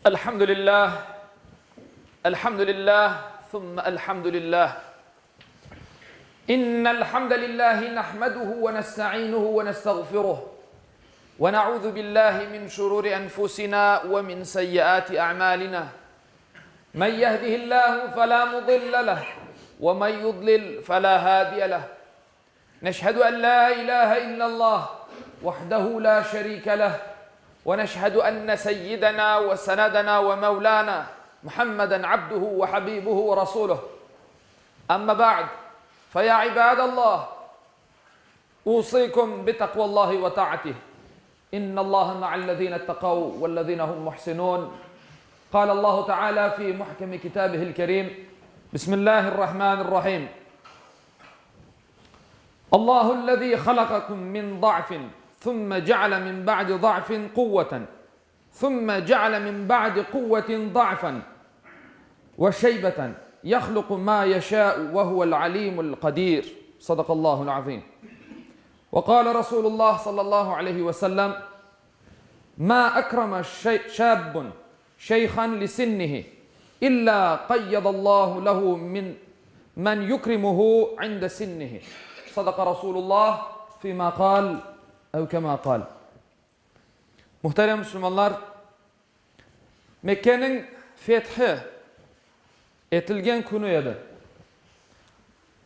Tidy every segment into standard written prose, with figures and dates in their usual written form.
الحمد لله الحمد لله ثم الحمد لله إن الحمد لله نحمده ونستعينه ونستغفره ونعوذ بالله من شرور أنفسنا ومن سيئات أعمالنا من يهده الله فلا مضل له ومن يضلل فلا هادي له نشهد أن لا إله إلا الله وحده لا شريك له ونشهد أن سيدنا وسندنا ومولانا محمدا عبده وحبيبه ورسوله أما بعد فيا عباد الله أوصيكم بتقوى الله وطاعته إن الله مع الذين اتقوا والذين هم محسنون قال الله تعالى في محكم كتابه الكريم بسم الله الرحمن الرحيم الله الذي خلقكم من ضعف ثم جعل من بعد ضعف قوة ثم جعل من بعد قوة ضعفا وشيبة يخلق ما يشاء وهو العليم القدير صدق الله العظيم وقال رسول الله صلى الله عليه وسلم ما أكرم شاب شيخا لسنه إلا قيض الله له من من يكرمه عند سنه صدق رسول الله فيما قال أو كما قال Muhterem Müslümanlar, Mekkeniñ fethi etilgen künü edi.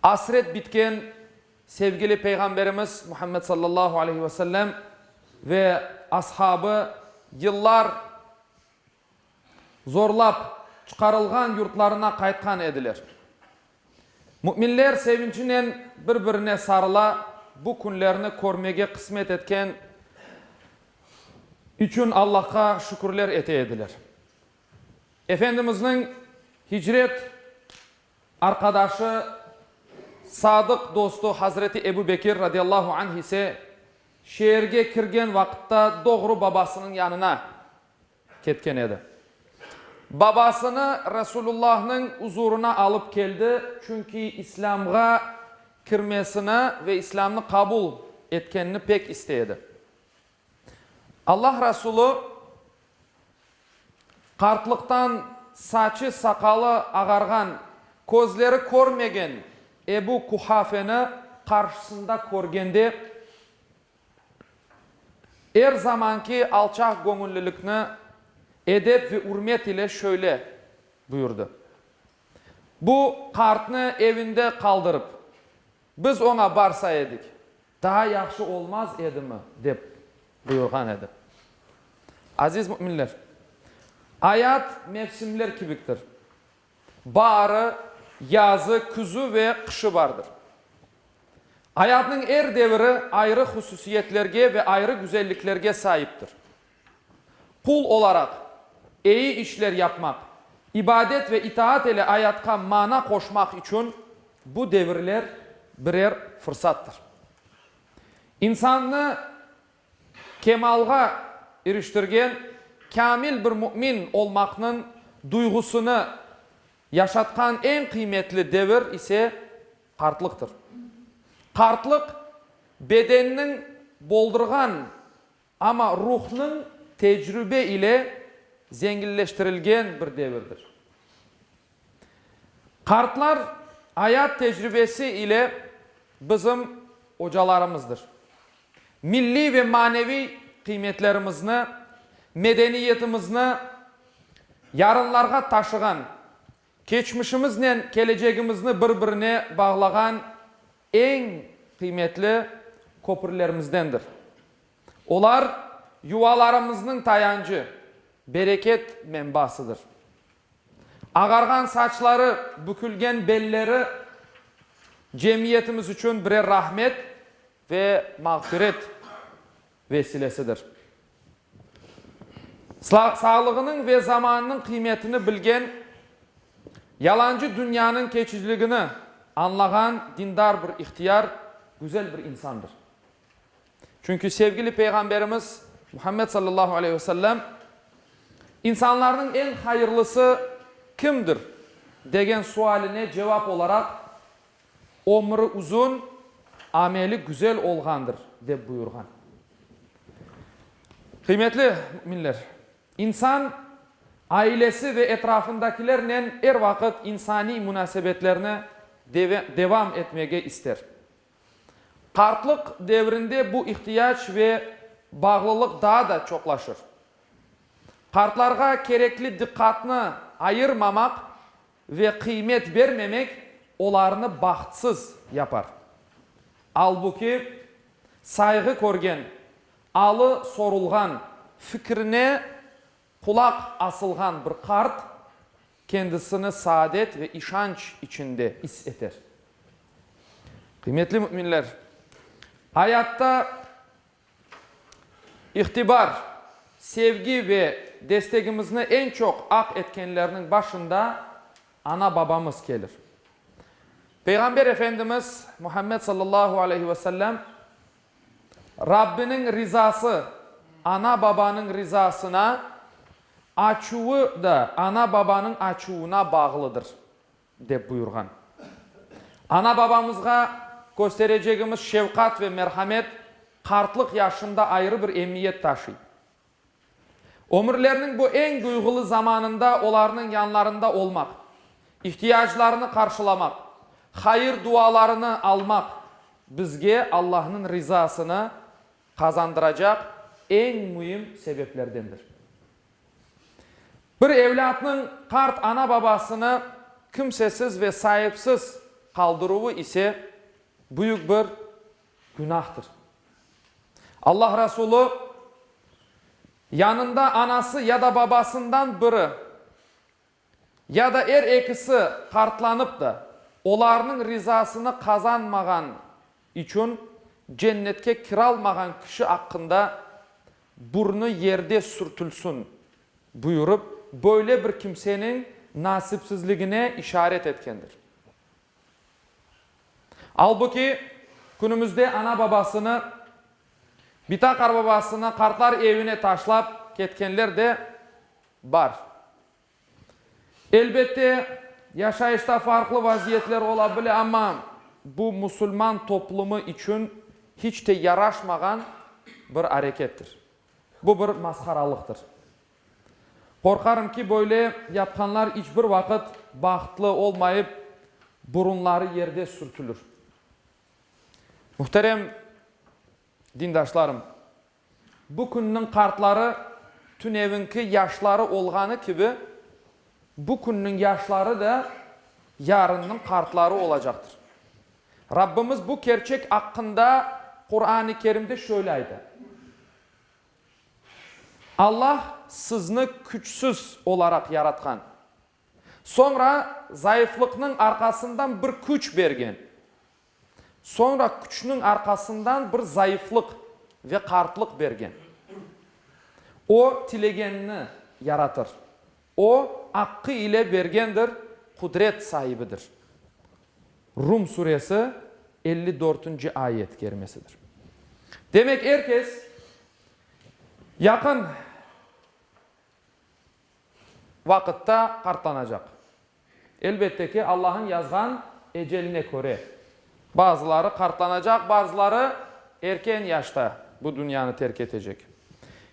Asret bitken sevgili Peyğamberimiz Muhammed sallallahu aleyhi ve sellem ve ashabı yıllar zorlap çıqarılğan yurtlarına qaytqan ediler. Müminler sevinçinen bir-birine sarıla, bu künlerni körmege qısmet etken içün Allahqa şükürler ete ediler. Efendimizniñ hicret arqadaşı, sadıq dostu Hazreti Ebu Bekir radiyallahu anh ise şeerge kirgen vaqıtta doğru babasınıñ yanına ketken edi. Babasını Resulullahnıñ uzurına alıp keldi, çünki İslâmğa kirmesini ve İslâmnı qabul etkenini pek istey edi. Allah Resulü qartlıqtan saçı-saqalı ağarğan, közleri körmegen Ebu Kuhafeni qarşısında körgende, Er zamanki alçaq göñüllilikni edep ve ürmet ile şöyle buyurdı, Bu qartnı evinde qaldırıp, biz oña barsa edik, daa yahşı olmaz edimi? dep buyurğan edi. Aziz müminler! Ayat mevsimler kibiktir. Baarı, yazı, küzü ve qışı bardır. Ayatnıñ er deviri ayrı hususiyetlerge ve ayrı güzelliklerge saiptir. Qul olaraq eyi işler yapmaq, ibadet ve itaat ile ayatqa mana qoşmaq içün bu devirler birer fırsattır. İnsannı kemalğa iriştirgen kâmil bir mümin olmaqnıñ duyğusını yaşatqan eñ qıymetli devir ise qartlıqtır. Qartlıq, bedenniñ boldurğan, amma ruhnıñ tecrübe ile zengilleştirilgen bir devirdir. Qartlar ayat tecribesi ile bizim ocalarımızdır. Milliy ve maneviy qıymetlerimizni, medeniyetimizni yarınlarğa taşığan, keçmişimiznen kelecegimizni bir-birine bağlağan eñ qıymetli köpürlerimizdendir. Olar yuvalarımıznıñ tayançı, bereket menbasıdır. Ağarğan saçları, bükülgen belleri cemiyetimiz içün birer rahmet ve mağfiret vesilesidir. Sağlığınıñ ve zamanınıñ qıymetini bilgen, yalancı dünyanıñ keçiciligini añlağan dindar bir ihtiyar, güzel bir insandır. Çünki sevgili Peyğamberimiz Muhammed sallallahu aleyhi ve sellem, İnsanlarnıñ eñ hayırlısı kimdir? degen sualine cevap olaraq, Ömrü uzun, ameli güzel olğandır, dep buyurğan. Qıymetli müminler, insan. Ailesi ve etrafındakilernen er vaqıt insaniy munasebetlerni devam etmege ister. Qartlıq devrinde bu ihtiyac ve bağlılıq daa da çoqlaşır. Qartlarğa kerekli diqqatnı ayırmamaq ve qıymet bermemek olarnı bahtsız yapar. Albuki, sayğı körgen, alı sorulğan, fikrine qulaq asılğan bir qart kendisini saadet ve işanç içinde is eter. Qıymetli müminler, ayatta İhtibar, sevgi ve destegimizni eñ çoq aq etkenlerniñ başında ana-babamız kelir. Peyğamber Efendimiz Muhammed sallallahu aleyhi ve sellem, Rabbiniñ rizası ana-babanıñ rizasına, açuvı da ana-babanıñ açuvına bağlıdır, dep buyurğan. Ana-babamızğa kösterecegimiz şefqat ve merhamet qartlıq yaşında ayrı bir emiyet taşıy. Ömürleriniñ bu eñ duyğulı zamanında olarnıñ yanlarında olmaq, ihtiyaclarını qarşılamaq, hayır dualarını almaq bizge Allahnıñ rizasını qazandıracaq eñ müim sebeplerdendir. Bir evlâtnıñ qart ana-babasını kimsesiz ve saipsiz qaldıruvı ise büyük bir günahtır. Allah Resulü, yanında anası ya da babasından biri, ya da er ekisi qartlanıp da, olarnıñ rizasını qazanmağan içün cennetke kiralmağan kişi aqqında burnu yerde sürtülsin, buyurıp, böyle bir kimseniñ nasipsizligine işaret etkendir. Albuki, künümizde ana-babasını, bita-qarbabasını qartlar evine taşlap ketkenler de bar. Elbette, yaşayışta farqlı vaziyetler ola bile, amma bu musulman toplumı içün hiç te yaraşmağan bir arekettir. Bu bir masharalıqtır. Qorqarım ki, böyle yapqanlar iç bir vaqıt bahtlı olmayıp, burunları yerde sürtülür. Muhterem dindaşlarım! Bu künniñ qartları tünevinki yaşları olğanı kibi, bu künniñ yaşları da yarınnıñ qartları olacaqtır. Rabbimiz bu kerçek aqqında Quran-ı Kerimde şöyle ayta, Allah sizni küçsüz olaraq yaratqan, soñra zayıflıqnıñ arqasından bir küç bergen, Soñra küçniñ arqasından bir zayıflıq ve qartlıq bergen. O, tilegenini yaratır. O, aqqı ile bergendir, qudret saibidir. Rum suresi, elli dörtünci ayet kerimesidir. Demek, er kes yaqın vaqıtta qartlanacaq. Elbette ki, Allah'ın yazğan eceline köre. Bazıları qartlanacaq, bazıları erken yaşta bu dünyanı terk etecek.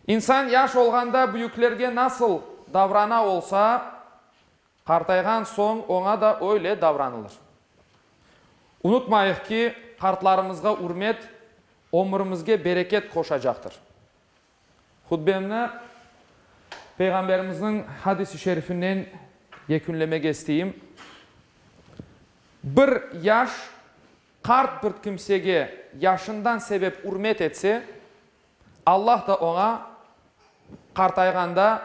İnsan yaş olğanda büyüklerge nasıl davrana olsa, qartayğan soñ oña da öyle davranılır. Unutmayıq ki, qartlarımızğa ürmet ömürimizge bereket qoşacaqtır. Hutbemni Peyğamberimizniñ hadis-i şerifinden yekünlemege isteyim, Bir yaş qart bir kimsege yaşından sebep ürmet etse, Allah da oña qartayğanda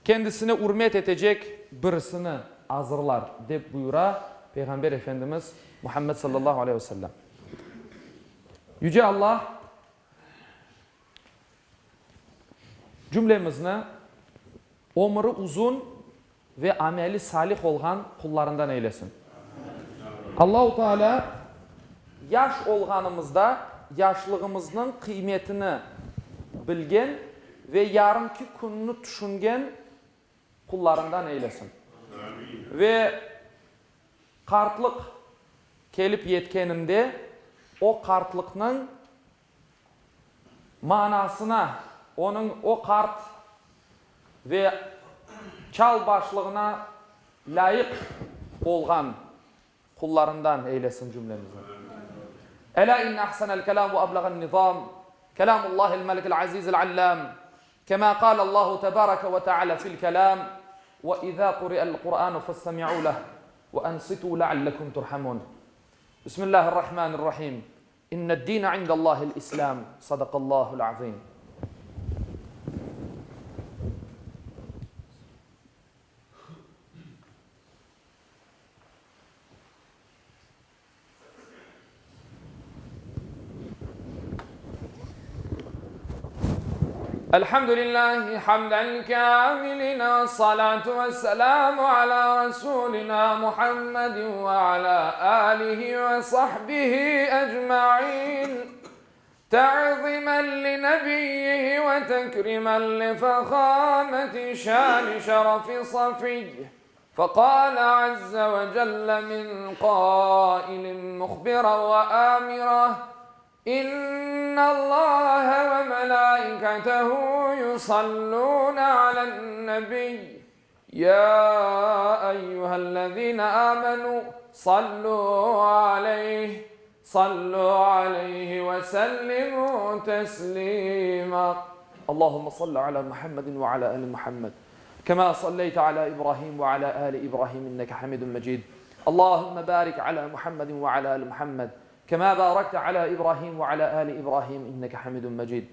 kendisini ürmet etecek birisini azırlar, dep buyura Peyğamber Efendimiz Muhammed sallallahu aleyhi ve sellem. Yüce Allah Cümlemizni ömüri uzun ve ameli salih olğan qullarından eylesin. Allahu Teala yaş olğanımızda yaşlığımıznıñ qıymetini bilgen ve yarınki künni tüşüngen qullarından eylesin. Ve qartlıq kelip yetkeninde o qartlıqnıñ manasına, onıñ o qart Ve çal başlığına lâyıq olğan qullarından eylesin cümlemizni. Elâ inne ahsenel kelâm ve eblağen nizâm, kelâmullâhil melikil azîzil allâm, kemâ kâlellâhu tebâreke ve teâlâ fil kelâm, ve izâ kuri'el Kur'ânu festemi'û leh ve ensitû leallekum turhamûn. Bismillâhirrahmânirrahîm. İnned-dîne indellâhil İslâm. Sadakallâhul azîm. Elhamdülillahi hamden kâmiline vessalâtu vesselâmu alâ Resûlinâ Muhammedin ve alâ âlihi ve sahbihi ecmaîn. Te'zimen li nebiyyihi ve tekrimen li fehâmeti şâni şerefi safiyyi. Fekâle azze ve celle min kâilin muhbiran ve âmira, İnnallâhe ve melâiketehu yusallûne alen-nebiy, yâ eyyühellezîne âmenû sallû aleyh, sallû aleyhi ve sellimû teslîmâ. Allahümme salli alâ Muhammedin ve alâ âli Muhammed, kemâ salleyte alâ İbrahim ve alâ âli İbrahim inneke hamidun mecid. Allahümme bârik alâ Muhammedin ve alâ âli Muhammed, kemâ bârekte alâ İbrahim ve alâ âli İbrahim inneke hamidun mecid.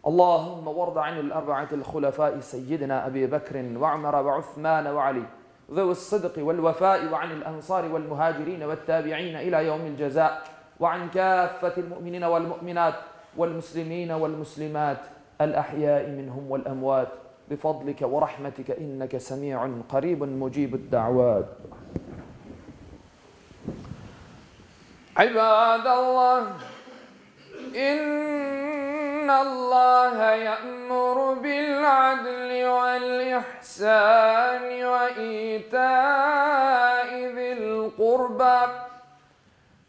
Allahümme varda anil erba'atil hulefâi seyyidina Ebi Bekrin ve Ömer ve Uthmân ve Ali zevi's-sıdqi vel-vefâi ve anil ensâri vel-muhâcirîne ve't-tâbi'îne ilâ yevmil cezâ ve an kâffetil mu'minîne vel-mu'minât vel-muslimîne vel-muslimât el-ahyâi minhum vel-emvât bifadlike ve rahmetike inneke semî'un qarîbun mucîbud-da'vât. İbâdallah, İnnallâhe ye'muru bil-adli vel-ihsâni ve îtâi zil-qurbâ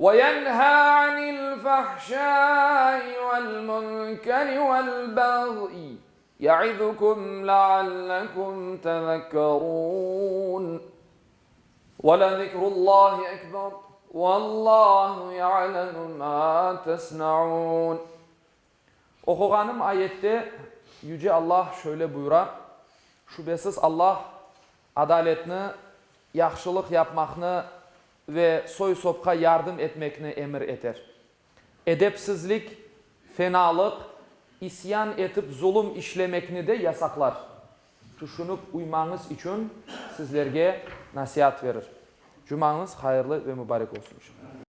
ve yenhâ anil-fahşâi vel-munkeri vel-bagyi ye'izukum leallekum tezekkerûn. Ve lezikrullâhi ekber, vallâhu ya'lemu mâ tesna'ûn. Oquğanım ayette Yüce Allah şöyle buyura, Şübesiz Allah adaletni, yahşılıq yapmaqnı ve soy-sopqa yardım etmekni emir eter. Edepsizlik, fenalıq, isyan etip zulum işlemekni de yasaqlar. Tüşünip uymañız içün sizlerge nasiat verir. Cumañız hayırlı ve mübarek olsun inşallah.